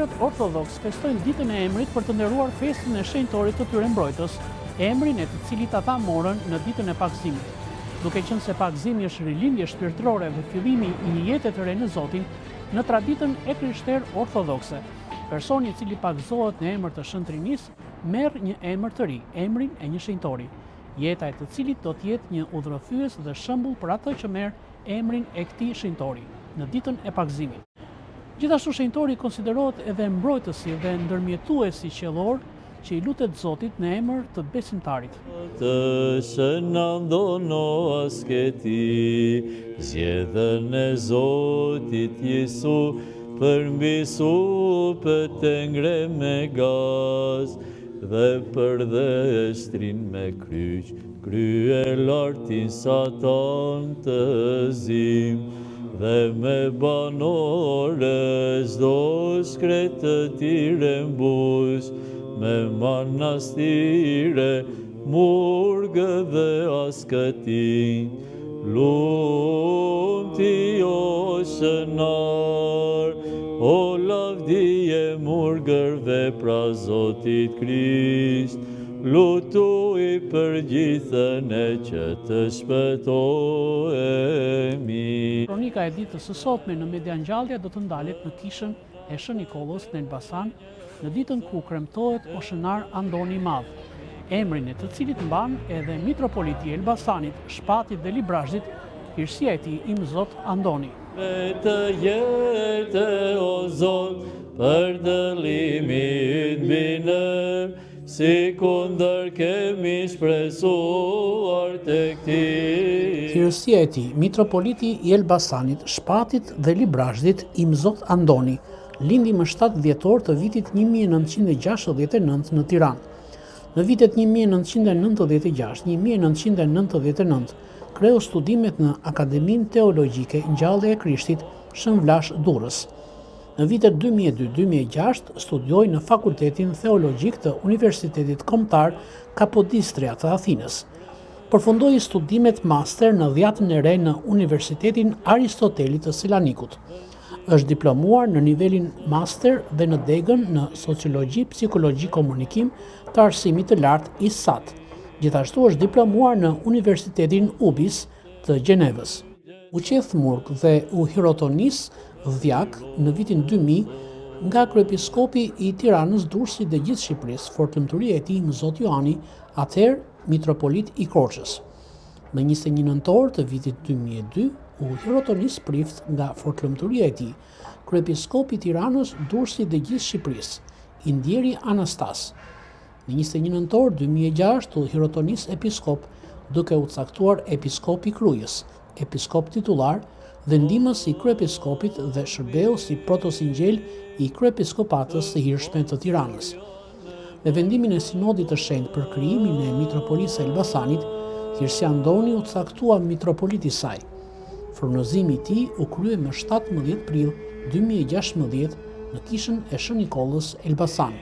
krishterët ortodoksë festojnë ditën e emrit për të nderuar festën e shenjtorit të tyre mbrojtës, emrin e të cilit ata morën në ditën e pagëzimit. Duke qenë se pagëzimi është rilindje shpirtërore dhe fillimi i një jete të re në Zotin, në traditën e krishterë ortodokse, personi i cili pagëzohet në emër të Shën Trinisë merr një emër të ri, emrin e një shenjtori, jeta e të cilit do të jetë një udhërrëfyes dhe shembull për atë që merr emrin e këtij shenjtori, në ditën e pagëzimit. Gjithashtu shenjtori konsiderohet edhe mbrojtësi dhe ndërmjetuesi qiellor që i lutet Zotit në emër të besimtarit. Të Shën Andon o asketi, zgjedhën e Zotit Jisu, përmbi supet e ngre me gaz, dhe përdheshtrin me kryq, Kryelartin Satan të zim dhe me banorë çdo shkretëtirë mbush me manastire murgë dhe asketinj Lum ti o Shënar o lavdi e murgërve pra Zotit Krisht Lutu për gjithë ne që të shpëtohemi. Kronika e ditës së sotme në Media Ngjallja do të ndalet në kishën e Shën Nikollës në Elbasan, në ditën ku kremtohet Oshënar Andoni i Madh, emrin e të cilit mban edhe mitropoliti i Elbasanit, Shpatit dhe Librazhdit, Hirësia e Tij Imzot Andoni. Le të jetë o Zot, përdëllimi yt mbi ne, Sikundër kemi shpresuar tek ti. Hirësia e Tij, Mitropoliti i Elbasanit, Shpatit dhe Librazhdit, Imzot Andoni, lindi më 7 dhjetor të vitit 1969 në Tiranë. Në vitet 1996-1999, kreu studimet në Akademinë Teologjike Ngjallja e Krishtit, Shën Vlash Durrës. Në vitet 2002-2006 studioi në Fakultetin Theologjik të Universitetit Kombëtar Kapodistria të Athinës. Përfundoi studimet master në Dhjatën e Re në Universitetin Aristoteli të Selanikut. Është diplomuar në nivelin master dhe në degën në Sociologji, Psikologji, Komunikim të Arsimit të Lartë ISAT. Gjithashtu është diplomuar në Universitetin UBIS të Gjenevës. U qeth murg dhe u hirotonis dhjak në vitin 2000 nga kryepiskopi i Tiranës, Durrësit dhe gjithë Shqipërisë, Fortlumturia e Tij Imzot Joani, atëherë mitropolit i Korçës. Më 21 nëntor të vitit 2002 u hirotonis prift nga Fortlumturia e Tij, kryepiskopi i Tiranës, Durrësit dhe gjithë Shqipërisë, i ndjeri Anastas. Më 21 nëntor 2006 u hirotonis episkop, duke u caktuar episkop i Krujës, episkop titullar dhe ndihmës i kryepiskopit dhe shërbeu si protosingjel i kryepiskopatës së hirshme të Tiranës. Me vendimin e Sinodit të Shenjtë për krijimin e Mitropolisë së Elbasanit, Hirësia Andoni u caktua mitropolit i saj. Frymëzimi i tij u krye më 17 prill 2016 në kishën e Shën Nikollës, Elbasan.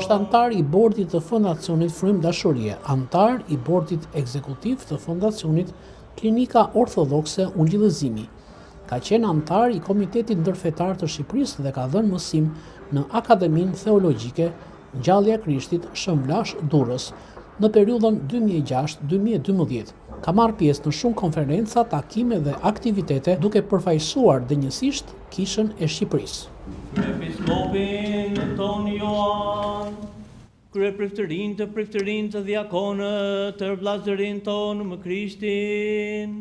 Është anëtar i bordit të Fondacionit Frymë Dashurie, anëtar i bordit ekzekutiv të Fondacionit Klinika Ortodokse Ungjillëzimi. Ka qenë anëtar i Komitetit Ndërfetar të Shqipërisë dhe ka dhënë mësim në Akademinë Theologjike Ngjallja e Krishtit Shën Vlash Durrës në periudhën 2006-2012. Ka marrë pjesë në shumë konferenca, takime dhe aktivitete duke përfaqësuar denjësisht Kishën e Shqipërisë. Kryepiskopin tonë Joan, kryepriftërinjtë, priftërinjtë, dhjakonët, tërë vllazërinë tonë më Krishtin,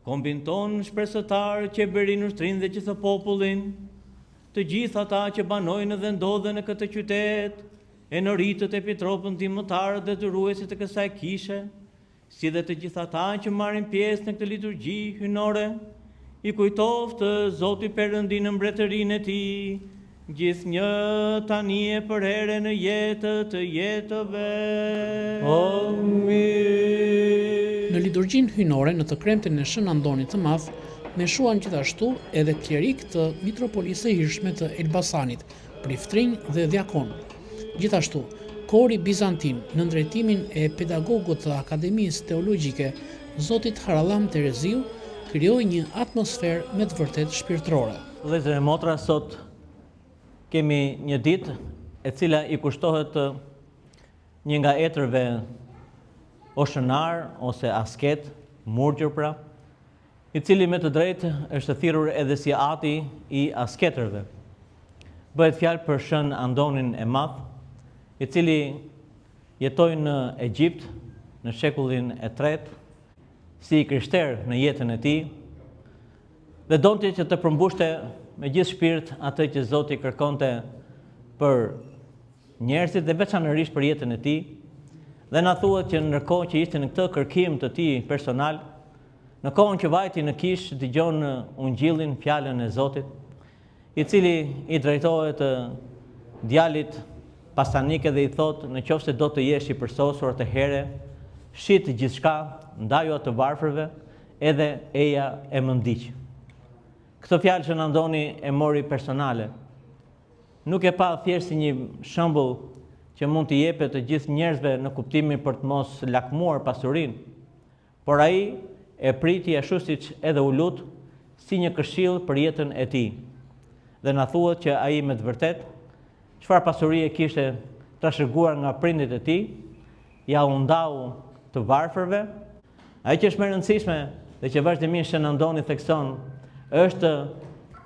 kombin tonë shpresëtar, qeverinë, ushtrinë dhe gjithë popullin, të gjithë ata që banojnë dhe ndodhen në këtë qytet, enoritët, epitropët, ndihmëtarët dhe dhuruesit e kësaj kishe, si dhe të gjithë ata që marrin pjesë në këtë liturgji hyjnore, i kujtoftë Zoti Perëndi në mbretërinë e tij, gjithnjë tani e përherë në jetë të jetëve. Amin. Në liturgjinë hyjnore në të kremten e Shën Andonit të Madh, meshuan gjithashtu edhe klerikë të Mitropolisë së Hirshme të Elbasanit, priftërinj dhe dhjakonë. Gjithashtu, kori bizantin nën drejtimin e pedagogut të Akademisë Teologjike, zotit Harallam Tereziu, krijoi një atmosferë me të vërtetë shpirtërore. Vëllezër e motra, sot kemi një ditë e cila i kushtohet një nga etërve oshënarë ose asketë, murgjër pra, i cili me të drejtë është thirrur edhe si ati i asketërve. Bëhet fjalë për Shën Andonin e Madh, i cili jetoi në Egjipt në shekullin e tretë, si i krishterë në jetën e tij, dhe donte që të përmbushte me gjithë shpirt atë që Zoti kërkonte për njerëzit dhe veçanërisht për jetën e tij, dhe na thuhet që ndërkohë që ishte në këtë kërkim të tij personal, Në kohën që vajti në kishë dëgjon ungjillin, fjalën e Zotit, i cili i drejtohet djalit pasanik edhe i thotë, në qoftë se do të jesh i përsosur atëherë, shit gjithçka, ndajua të varfërve, edhe eja e më ndiq. Këtë fjalë Shën Andoni e mori personale. Nuk e pa thjesht si një shembull që mund t'i jepet të gjithë njerëzve në kuptimin për të mos lakmuar pasurinë, Por ai e priti ashtu siç edhe u lut, si një këshillë për jetën e tij. Dhe na thuhet që ai me të vërtetë, çfarë pasurie kishte trashëguar nga prindërit e tij, ua ndau të varfërve. Ajo që është më e rëndësishme dhe që vazhdimisht Shën Andoni thekson, është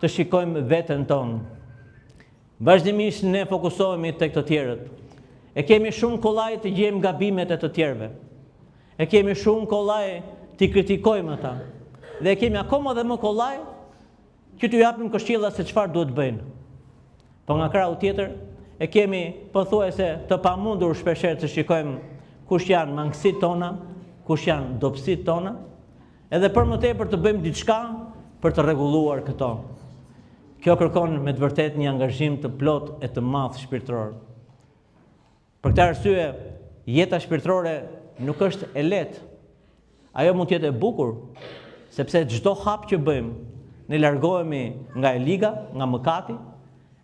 të shikojmë veten tonë. Vazhdimisht ne fokusohemi tek të tjerët. E kemi shumë kollaj të gjejmë gabimet e të tjerëve. E kemi shumë kollaj t'i kritikojmë ata. Dhe e kemi akoma dhe më kollaj që t'u japim këshilla se çfarë duhet të bëjnë. Po nga krahu tjetër, e kemi pothuajse të pamundur shpeshherë të shikojmë kush janë mangësitë tona, kush janë dobësitë tona, edhe për më tepër të bëjmë diçka për të rregulluar këto. Kjo kërkon me të vërtetë një angazhim të plotë e të madh shpirtëror. Për këtë arsye, jeta shpirtërore nuk është e lehtë. Ajo mund të jetë e bukur, sepse çdo hap që bëjmë, ne largohemi nga e liga, nga mëkati,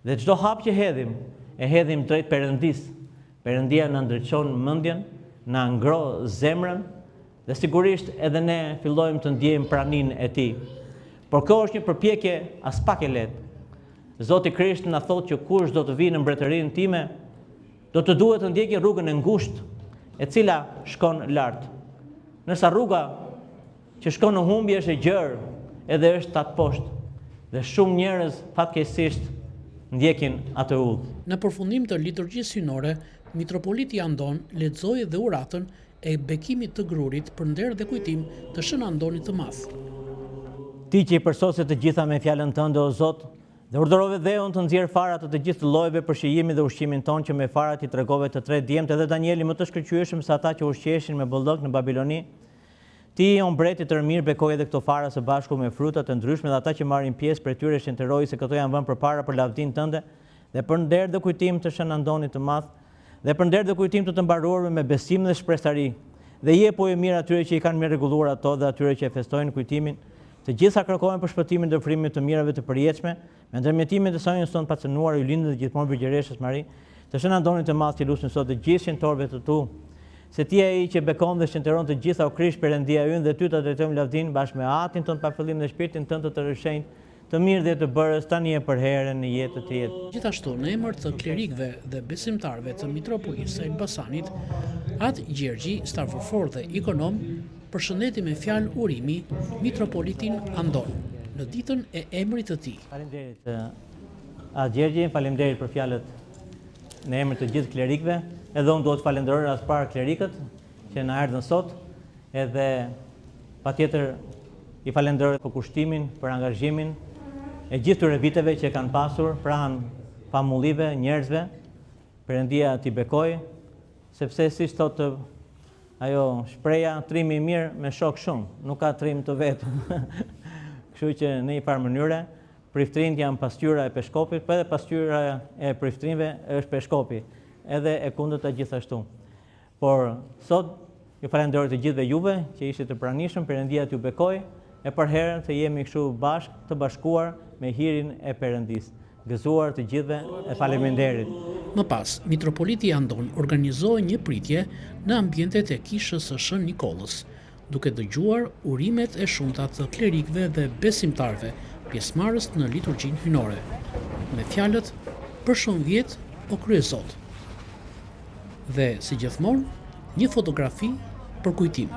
dhe çdo hap që hedhim, e hedhim drejt Perëndisë. Perëndia na ndriçon mendjen, na ngroh zemrën dhe sigurisht edhe ne fillojmë të ndjejmë praninë e Tij. Por kjo është një përpjekje aspak e lehtë. Zoti Krisht na thotë që kush do të vijë në mbretërinë time, do të duhet të ndjekë rrugën e ngushtë, e cila shkon lart. Ndërsa rruga që shkon në humbje është e gjerë, edhe është tatëposhtë, dhe shumë njerëz fatkeqësisht ndjekin atë udhë. Në përfundim të liturgjisë hyjnore, Mitropoliti Andon lexoi dhe uratën e bekimit të grurit për nder dhe kujtim të Shën Andonit të Madh. Ti që i përsose të gjitha me fjalën tënde, o Zot, dhe urdhërove dheun të nxjerrë fara të të gjithë llojeve për shijimin dhe ushqimin tonë që me farat i tregove të tre djemtë edhe Danielin më të shkëlqyeshëm se ata që ushqeheshin me bollëk në Babiloni, Ti, o mbret i tërëmirë, bekoji edhe këto fara së bashku me frutat e ndryshme dhe ata që marrin pjesë prej tyre shenjtëroji se këto janë vënë përpara për lavdinë tënde dhe për nder dhe kujtim të Shën Andonit të Madh Dhe për nder dhe kujtim të të mbaruarve me besim dhe shpresari, dhe jepu e mirë atyre që i kanë mirërregulluar ato dhe atyre që e festojnë kujtimin, të gjithë sa kërkohen për shpëtimin dhe ofrimin e të mirave të përjetshme, me ndërmjetimin e Zonjës sonë të pacënuar, Hyjlindun dhe gjithmonë Virgjëreshës Mari, të Shën Andonit të Madh të lusim sot të gjithë shenjtorëve të tu, se ti je ai që bekon dhe shenjtëron të gjitha o Krisht Perëndia ynë dhe ty ta drejtojmë lavdinë bashkë me Atin tënd pafillim dhe Shpirtin tënd të tërëshenjtë, Të mirë dhe jetëbërës, tani e përherë, në jetë të jetëve. Gjithashtu, në emër të klerikëve dhe besimtarëve të Mitropolisë së Elbasanit, At Gjergji, Stavrofor dhe Ikonom, përshëndeti me fjalë urimi Mitropolitin Andon, në ditën e emrit të tij. Faleminderit At Gjergji, faleminderit për fjalët në emër të gjithë klerikëve. Edhe unë dua të falenderoj radhë të parë klerikët që na erdhën sot. Edhe patjetër i falenderoj për përkushtimin, për angazhimin e gjithë këtyre viteve që e kanë pasur pranë famullive, njerëzve. Perëndia t'i bekojë, sepse siç thotë ajo shprehja, trimi i mirë me shokë shumë, nuk ka trim të vetëm. Kështu që në një farë mënyre, priftërinjtë janë pasqyra e peshkopit, po edhe pasqyra e priftërinjve është peshkopi, edhe e kundërta gjithashtu. Por sot ju falenderoj të gjithëve juve që ishit të pranishëm, Perëndia t'ju bekojë e përherë të jemi kështu bashkë, të bashkuar me hirin e Perëndisë. Gëzuar të gjithëve e faleminderit. Më pas, Mitropoliti Andon organizoi një pritje në ambientet e Kishës së Shën Nikollës, duke dëgjuar urimet e shumta të klerikëve dhe besimtarëve pjesëmarrës në liturgjinë hyjnore, me fjalët Për shumë vjet o Kryezot! Dhe, si gjithmonë, një fotografi për kujtim.